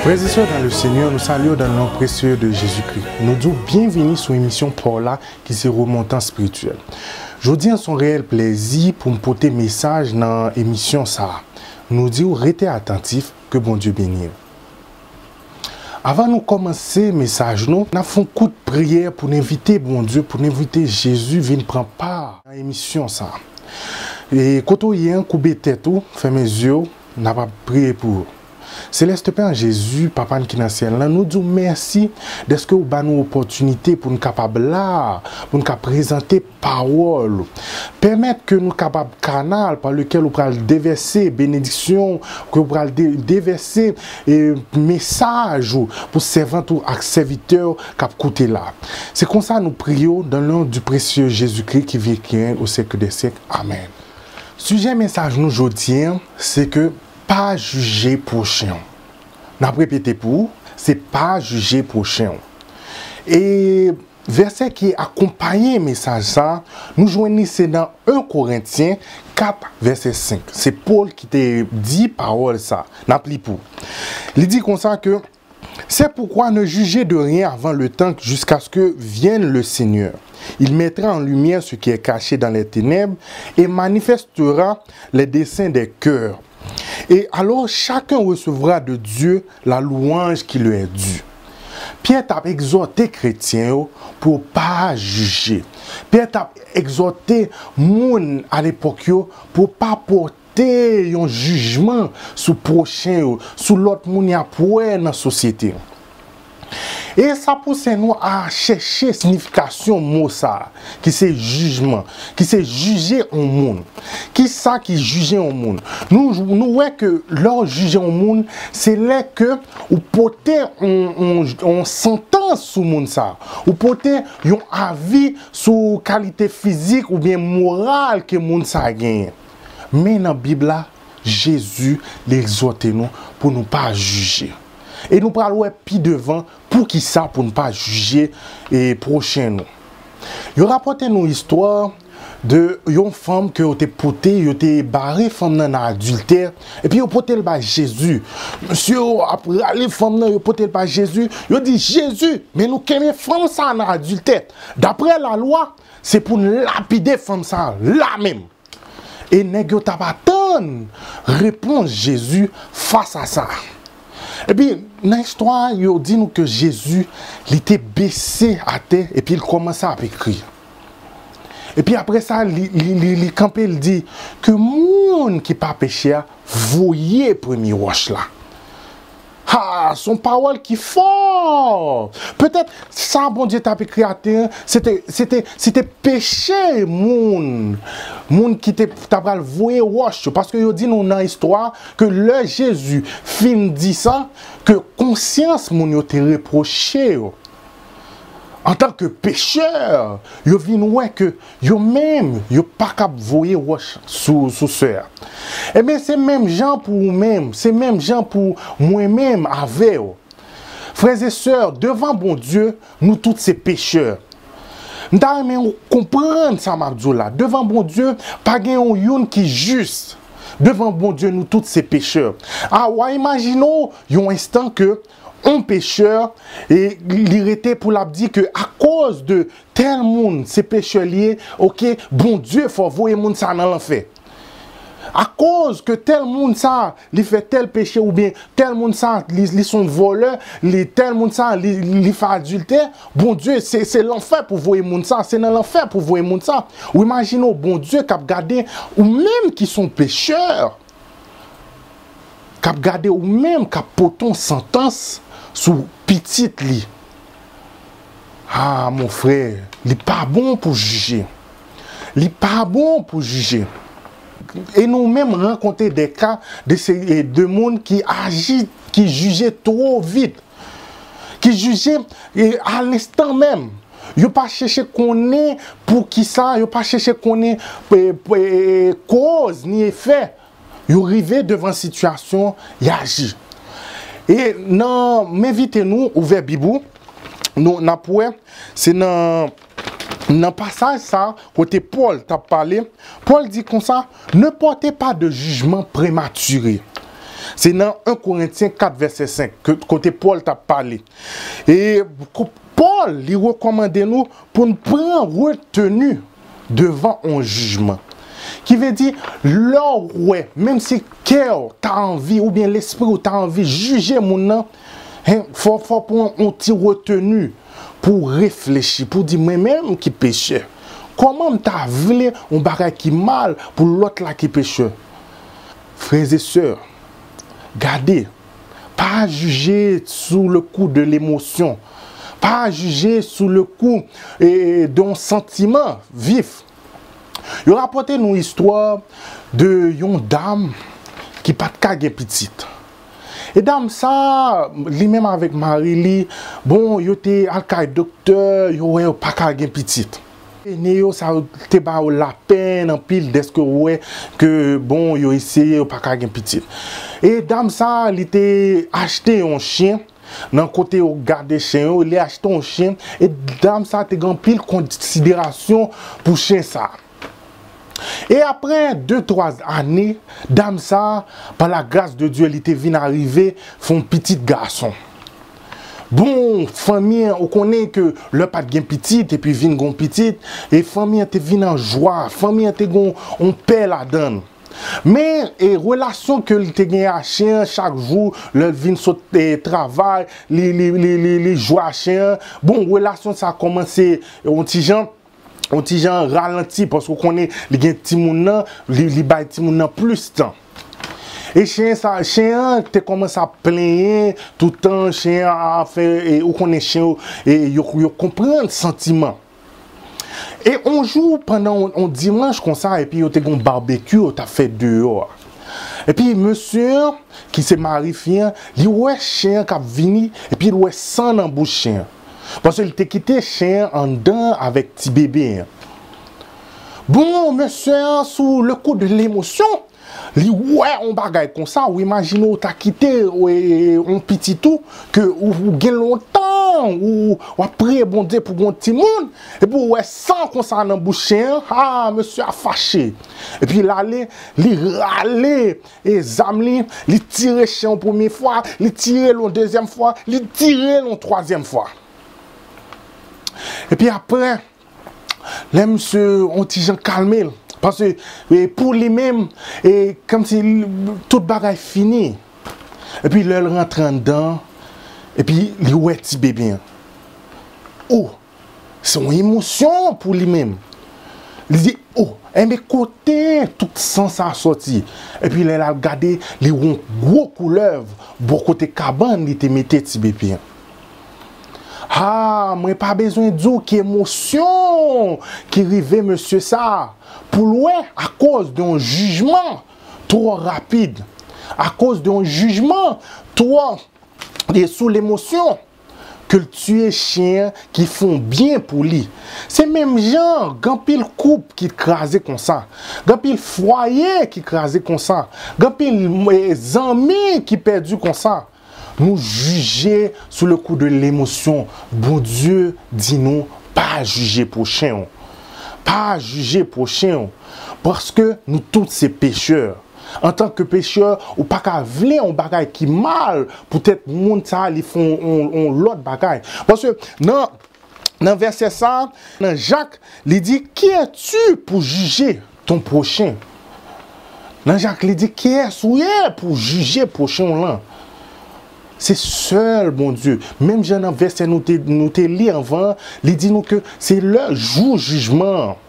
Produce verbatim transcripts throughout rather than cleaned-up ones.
Frères et sœurs dans le Seigneur, nou salye w dans le nom précieux de Jésus-Christ. Nou di w byenvini sou emisyon pa w la ki se Remontans Espirityèl. Jodi a, se yon reyèl plèzi pou m pote mesaj nan emisyon sa a. Nou di w rete atantif, ke Bondye beni w. Avan nou kòmanse mesaj nou, n ap fè yon kout priyè pou n envite Bondye, pou n envite Jezi vin pran pa nan emisyon sa a. E kote w ye a, koube tèt ou, fèmen zye w, n ap ap priye pou ou. Selès Pè an, Jezi, Papa n ki nan syèl la, nou di w mèsi dèske w ba nou opòtinite pou n kapab la, pou n ka prezante pawòl ou. Pèmèt ke nou kapab kanal pa lekel ou pral devèse benediksyon, ke ou pral de-, devèse, e, mesaj ou pou sèvant ou ak sèvitè w k ap koute la. Se konsa nou priye w dans le nom du précieux Jésus-Christ qui vit, qui règne au siècle des siècles. Amèn. Sijè mesaj nou jodi a, se ke pa jije pwochen w. N ap repete pou ou, se pa jije pwochen w. E vèsè ki akonpaye mesaj sa a, nou jwenn li se nan en Korentyen kat, vèsè senk. Se Pòl ki te di pawòl sa a. N ap li pou ou. Li di konsa ke, C'est pourquoi ne jugez de rien avant le temps jusqu'à ce que vienne le Seigneur. Il mettra en lumière ce qui est caché dans les ténèbres et manifestera les desseins des cœurs. Et alors chacun recevra de Dieu la louange qui lui est due. Pyè t ap egzòte kretyen yo pou yo pa jije. Pyè t ap egzòte moun alepòk yo pou yo pa pote yon jijman sou pwochen yo, sou lòt moun y ap wè nan sosyete. E sa pouse nou a chèche siyifikasyon mo sa a, ki se jijman, ki se jije yon moun. Ki sa ki jije yon moun? Nou, nou wè ke lè w jije yon moun, se lè ke ou pote yon, yon, yon santans sou moun sa a. Ou pote yon avi sou kalite fizik oubyen moral ke moun sa a genyen. Men nan Bib la, Jezi, li egzòte nou pou nou pa jije. E nou pral wè pi devan poukisa pou n pa jije, e, pwochen nou. Yo rapòte nou istwa de yon fanm ke yo te pote, yo te bare fanm nan nan adiltè, epi yo pote l bay Jezi. Mesye yo ap rale fanm nan, yo pote l bay Jezi. Yo di, Jezi, men nou kenbe fanm sa a nan adiltè. Daprè lalwa, se pou n lapide fanm sa a la menm. E nèg yo t ap atann repons Jezi fas a sa. Epi, nan istwa a, yo di nou ke Jezi, li te bese atè epi l kòmanse ap ekri. Epi apre sa, li, li, li, li kanpe, li di, ke moun ki pa peche a voye premye wòch la. Ha, se yon pawòl ki fò! Petèt, sa Bondye t ap ekri atè a, se te, se te, se te peche moun, moun ki te, t ap pral voye wòch yo. Paske yo di nou nan istwa ke lè Jezi fin di sa, ke konsyans moun yo te repwoche yo. Antanke pechè, yo vin wè ke yo menm, yo pa kab voye wòch sou, sou sè a. Ebyen, se menm jan pou ou menm, se menm jan pou mwen menm avè w. Frè e sè, devan Bondye, nou tout se pechè. M ta renmen ou konprann sa m ap di w la. Devan Bondye, pa gen yon youn ki jis. Devan Bondye, nou tout se pechè. A, w a imajine w yon enstan ke yon pechè, e li rete pou l ap di ke akoz de tèl moun, se pechè li ye, oke, Bondye fò voye moun sa nan lanfè. Akoz ke tèl moun sa, li fè tèl peche, oubyen tèl moun sa, li, li se yon vòlè, li, tèl moun sa, li, li fè adiltè, Bondye, se, se lanfè pou voye moun sa, se nan lanfè pou voye moun sa. Ou imajine w, Bondye k ap gade ou menm ki se yon pechè, k ap gade ou menm, k ap pote yon santans sou pitit li. Ah, mon frè, li pa bon pou jije. Li pa bon pou jije. E nou menm rankontre de ka de se, de moun ki aji, ki jije twò vit, ki jije, e, a lenstan menm. Yo pa chèche konnen poukisa, yo pa chèche konnen, e, e, koz ni efè. Yo rive devan sitiyasyon, y aji. E nan, m envite nou ouvè Bib ou, nou, n ap wè, se nan, nan pasaj sa, kote Pòl t ap pale, Pòl di konsa, Ne portez pas de jugement prématuré. Se nan en Korentyen kat vèsè senk ke, kote Pòl t ap pale. E ko-, Pòl, li rekòmande nou pou n pran reteni devan yon jijman. Ki vle di, lè w wè, menm si kè w ta anvi, oubyen lespri w ta anvi jije moun nan, hen, fò, fò pran yon ti reteni pou w reflechi, pou w di, mwen menm ki pechè, kòman m ta vle yon bagay ki mal pou lòt la ki pechè? Frè e sè, gade, pa jije sou le kou de lemosyon. Pa jije sou le kou, e, de yon santiman vif. Yo rapòte nou istwa de yon dam ki pa t ka gen pitit. E dam sa, li menm avèk mari li, bon, yo te al kay doktè, yo wè yo pa ka gen pitit. E nèg yo sa yo te ba yo lapenn anpil dèske yo wè ke, bon, yo eseye, yo pa ka gen pitit. E dam sa, li te achte yon chen, nan kote yo gade chen yo, li achte yon chen, e dam sa te gen anpil konsiderasyon pou chen sa. E apre de, twa ane, dam sa, pa la gras de Dye, li te vin arive fè yon pitit gason. Bon, fanmi an, ou konnen ke lè pa t gen pitit, epi vin gon pitit, e fanmi an te vin an jwa, fanmi an te gon yon pè ladan l. Men, e relasyon ke li te gen a chen an, chak jou, lè l vin sot, e, travay, li, li, li, li, li jwe a chen an. Bon, relasyon sa kòmanse, e, yon ti jan, yon ti jan ralanti, paske ou konnen, li gen timoun nan, li, li bay timoun nan plis tan. E chen sa, chen an te kòmanse ap plenyen, toutan chen an ap fè, e, ou konnen chen yo, e, yo, yo konprann santiman. E yon jou, pandan yon, yon dimanch konsa, epi yo te gon babekyou yo t ap fè deyò a. Epi mesye an, ki se mari fi an, li wè chen an k ap vini, epi l wè san nan bouch chen an. Paske li te kite chen an anndan avèk ti bebe an. Bon, mesye an, sou le kou de lemosyon, li wè yon bagay konsa, ou imajine w ta kite, e, yon pitit ou, ke ou, ou gen lontan, ou, w ap priye Bondye pou gon timoun, epi w wè san konsa nan bouch chen an, a, mesye a fache. Epi l ale, li rale, e, zam li, li tire chen yon premye fwa, li tire l yon dezyèm fwa, li tire l yon twazyèm fwa. Epi apre, lè misye yon ti jan kalme l, paske, e, pou li menm, e, kòmsi l, tout bagay fini. Epi lè l rantre anndan, epi li wè ti bebe an. O, se yon emosyon pou li menm. Li di, o, enben kote tout san sa sòti? Epi lè l al gade, li wè yon gwo koulèv bò kote kabann li te mete ti bebe an. Ha, mwen pa bezwen di w ki emosyon ki rive mesye sa a, pou l wè, akoz de yon jijman twò rapid, akoz de yon jijman twò, e, sou lemosyon, ke l tiye chen an ki fè yon byen pou li. Se menm jan, gen anpil koup ki kraze konsa, gen anpil fwaye ki kraze konsa, gen anpil, e, zanmi ki pèdi konsa. Nou jije sou le kou de lemosyon. Bondye di nou, pa jije pwochen w. Pa jije pwochen w. Paske nou tout se pechè. Antanke pechè, ou pa ka vle yon bagay ki mal, poutèt moun sa a, li fè yon, yon, yon lòt bagay. Paske nan, nan vèsè sa a, nan Jak, li di, qui es-tu pour juger ton prochain? Nan Jak, li di, kiyès ou ye pou jije pwochen w lan? Se sèl Bondye. Menm jan nan vèsè nou te, nou te li anvan an, li di nou ke se lè jou jijman an.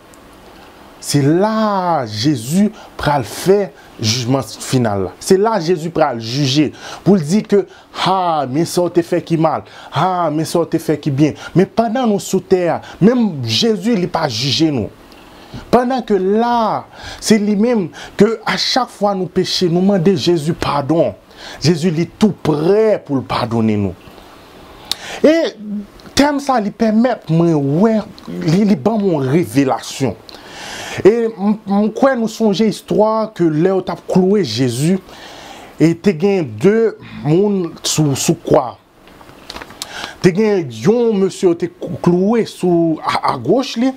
Se la Jezi pral fè jijman final la. Se la Jezi pral jije. Pou l di ke, ha, men sa w te fè ki mal. Ha, men sa w te fè ki byen. Men pandan nou sou tè a, menm Jezi, li pa jije nou. Pandan ke la, se li menm ke a chak fwa nou peche, nou mande Jezi padon. Jezi, li tou prè pou l padone nou. E tèm sa, li pèmèt mwen wè, li, li ban m yon revelasyon. E m, m kwè nou sonje istwa ke lè yo t ap klouwe Jezi, e te gen de moun sou, sou kwa. Te gen yon mesye yo te kou-, klouwe sou a, agoch li,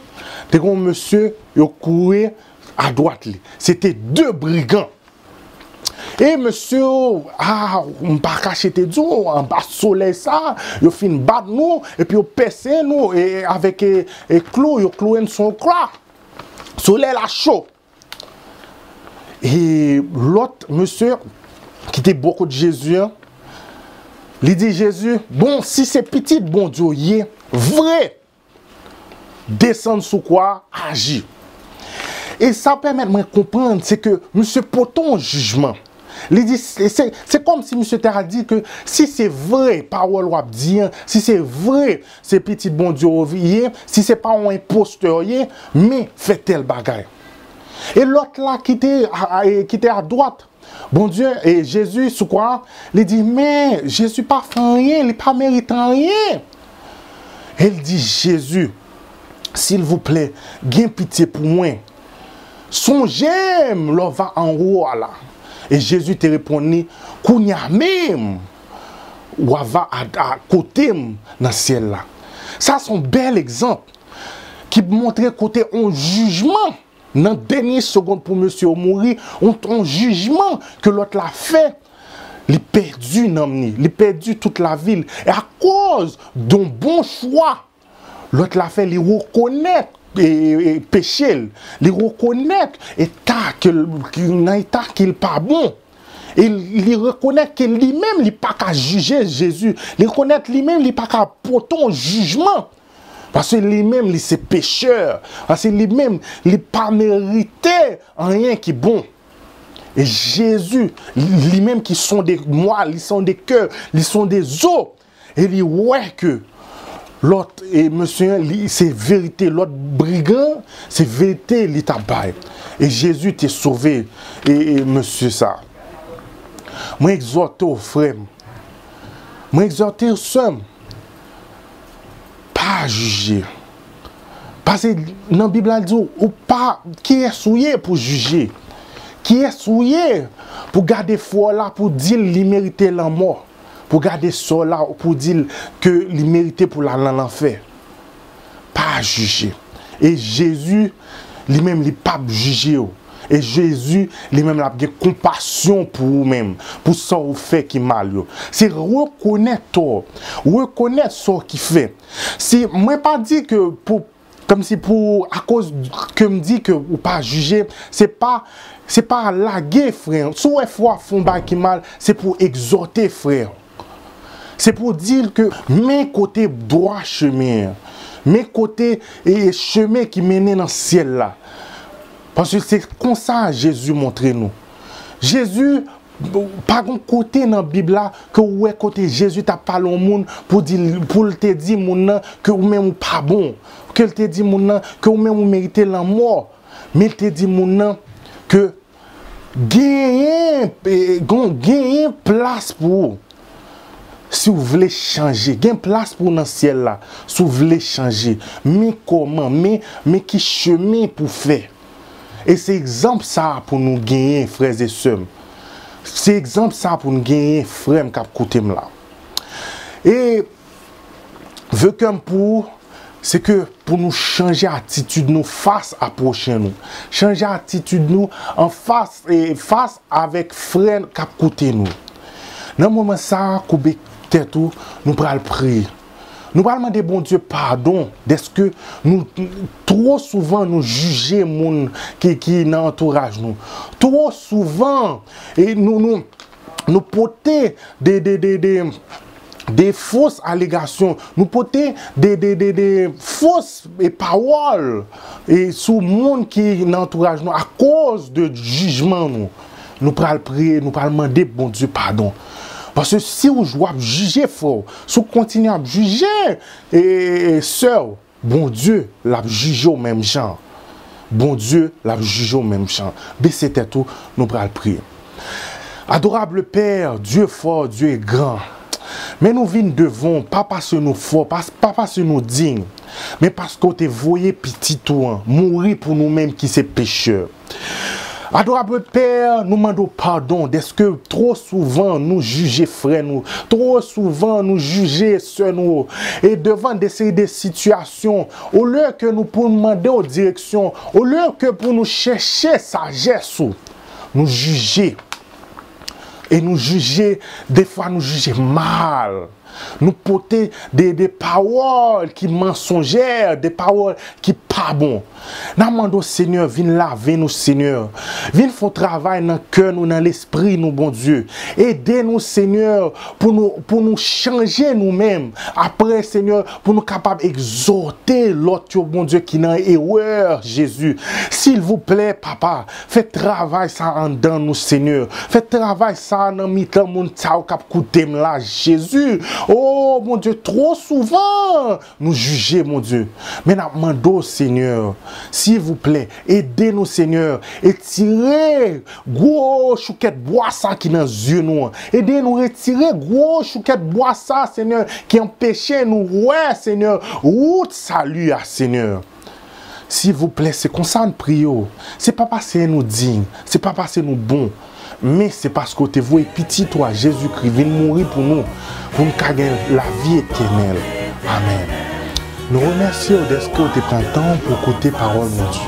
te gen yon mesye yo klouwe adwat li. Se te de brigan. E mesye yo, a, m pa kache te di w, anba solèy sa, yo fin bat nou, epi yo pèse nou, e, avèk, e, e klou, yo klouwe n sou yon kwa. Solèy la cho. E lòt mesye ki te bò kot Jezi an, li di Jezi, bon, si se pitit Bondye w ye, vre, desann sou kwa a, aji. E sa pèmèt mwen konprann, se ke misye pote yon jijman. Li di, se, se, se kòmsi misye te a di ke si se vre pawòl w ap di an, si se vre se pitit Bondye w ye, si se pa yon enpostè w ye, men fè tèl bagay. E lòt la ki te a, a, e ki te adwat, Bondye, e Jezi sou kwa, li di, men Jezi pa fè anyen, li pa merite anyen. E l di, Jezi, silvouplè, gen pitye pou mwen. Sonje m lè w va anwo a la. E Jezi te reponn li, kounye a menm, w a va a, a kote m nan syèl la. Sa se yon bèl egzanp ki montre kote yon jijman nan dènye segonn pou mesye yo mouri, yon, yon jijman ke lòt la fè, li pèdi nanm li, li pèdi tout lavi l. E akoz de yon bon chwa lòt la fè, li rekonèt, e, e, e, peche l, li rekonèt eta ke l, ki, nan eta ke l pa bon. E li rekonèt ke li menm, li pa ka jije Jezi. Li rekonèt li menm, li pa ka pote yon jijman. Paske li menm, li se pechè. Paske li menm, li pa merite anyen ki bon. E Jezi, li menm ki sonde mwa, li sonde kè, li sonde zo. E li wè ke lòt, e mesye an, li, se verite, lòt brigan, se verite li t ap bay. E Jezi te sove, e, e mesye sa. Mwen egzòte w, frè m. Mwen egzòte w, sè m. Pa jije. Paske nan Bib la, l di w, ou pa, kiyès ou ye pou jije? Kiyès ou ye pou gade frè w la, pou di l li merite lanmò? Pou gade sè w la, pou di l ke li merite pou l al nan lanfè? Pa jije. E Jezi, li menm, li p ap jije w. E Jezi, li menm, l ap gen konpasyon pou ou menm, pou sa w fè ki mal yo. Se rekonèt tò w, rekonèt sa w ki fè. Si, mwen pa di ke pou, kòmsi pou, akoz ke m di ke ou pa jije, se pa, se pa lage frè. Si w wè frè w ap fè yon bagay ki mal, se pou egzòte frè. Se pou di l ke men kote dwa chemen an. Men kote, e, chemen ki mennen nan syèl la. Paske se konsa Jezi montre nou. Jezi, pa gon kote nan Bib la ke w wè kote Jezi t ap pale yon moun pou di l, pou l te di moun nan ke ou menm ou pa bon. Ke l te di moun nan ke ou menm ou merite lanmò. Men l te di moun nan ke genyen, e, gon, genyen plas pou ou. Si w vle chanje, gen plas pou w nan syèl la. Si w vle chanje, men kòman, men, men ki chemen pou fè. E se egzanp sa a pou nou genyen, frè e sè m. Se egzanp sa a pou nou genyen, frè m k ap koute m la. E ve ke m pou ou, se ke pou nou chanje atitid nou fas a pwochen nou. Chanje atitid nou an fas, e fas avèk frè k ap koute nou. Nan moman sa a, koube tèt ou, nou pral priye. Nou pral mande Bondye padon dèske nou, twò souvan, nou jije moun ki, ki nan antouraj nou. Twò souvan, e nou, nou, nou pote de, de, de, de, de fos alegasyon, nou pote de, de, de, de fos, e, pawòl, e, sou moun ki nan antouraj nou akoz de jijman nou. Nou pral priye, nou pral mande Bondye padon. Paske si w, w ap jije frè w, si w kontinye ap jije, e, e, e, sè w, Bondye l ap jije w menm jan. Bondye l ap jije w menm jan. Bese tèt ou, nou pral priye. Adorable Père, Dieu fort, Dieu est grand. Men nou vin devan w, pa paske nou fò, pa, pa paske nou diy, men paske w te voye pitit ou an mouri pou nou menm ki se pechè. Adorable Père, nou mande w padon dèske twò souvan nou jije frè nou, twò souvan nou jije sè nou, e devan de seri de sitiyasyon, olye ke nou pou mande w direksyon, olye ke pou nou chèche sajès ou, nou jije. E nou jije, defwa nou jije mal. Nou pote de, de pawòl ki mansonjè, de pawòl ki pa bon. N ap mande w, Senyè, vin lave nou, Senyè. Vin fè yon travay nan kè nou, nan lespri nou, Bondye. Ede nou, Senyè, pou nou, pou nou chanje nou menm. Apre, Senyè, pou nou kapab egzòte lòt yo, Bondye, ki nan erè, Jezi. Silvouplè, Papa, fè travay sa anndan nou, Senyè. Fè travay sa nan mitan moun sa yo k ap koute m la, Jezi. O, Bondye, twò souvan, nou jije, Bondye. Men n ap mande w, Senyè, silvouplè, ede nou, Senyè, etire gwo choukèt bwa sa ki nan zye nou an. Ede nou retire gwo choukèt bwa sa, Senyè, ki anpeche nou wè, Senyè, wout sali a, Senyè. Silvouplè, se konsa n priye w. Se pa paske nou diy, se pa paske nou bon, men se paske w te voye Pitit ou a, Jezikri, vin mouri pou nou, pou n ka gen lavi etènèl. Amèn. Nou remèsye w dèske w te pran tan w pou w koute pawòl Bondye.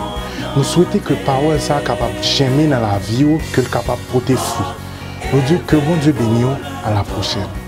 Nou swete ke pawòl sa a kapab jèmen nan lavi w, ke l kapab pote fwi. Nou di w ke Bondye beni w. A la pwochèn.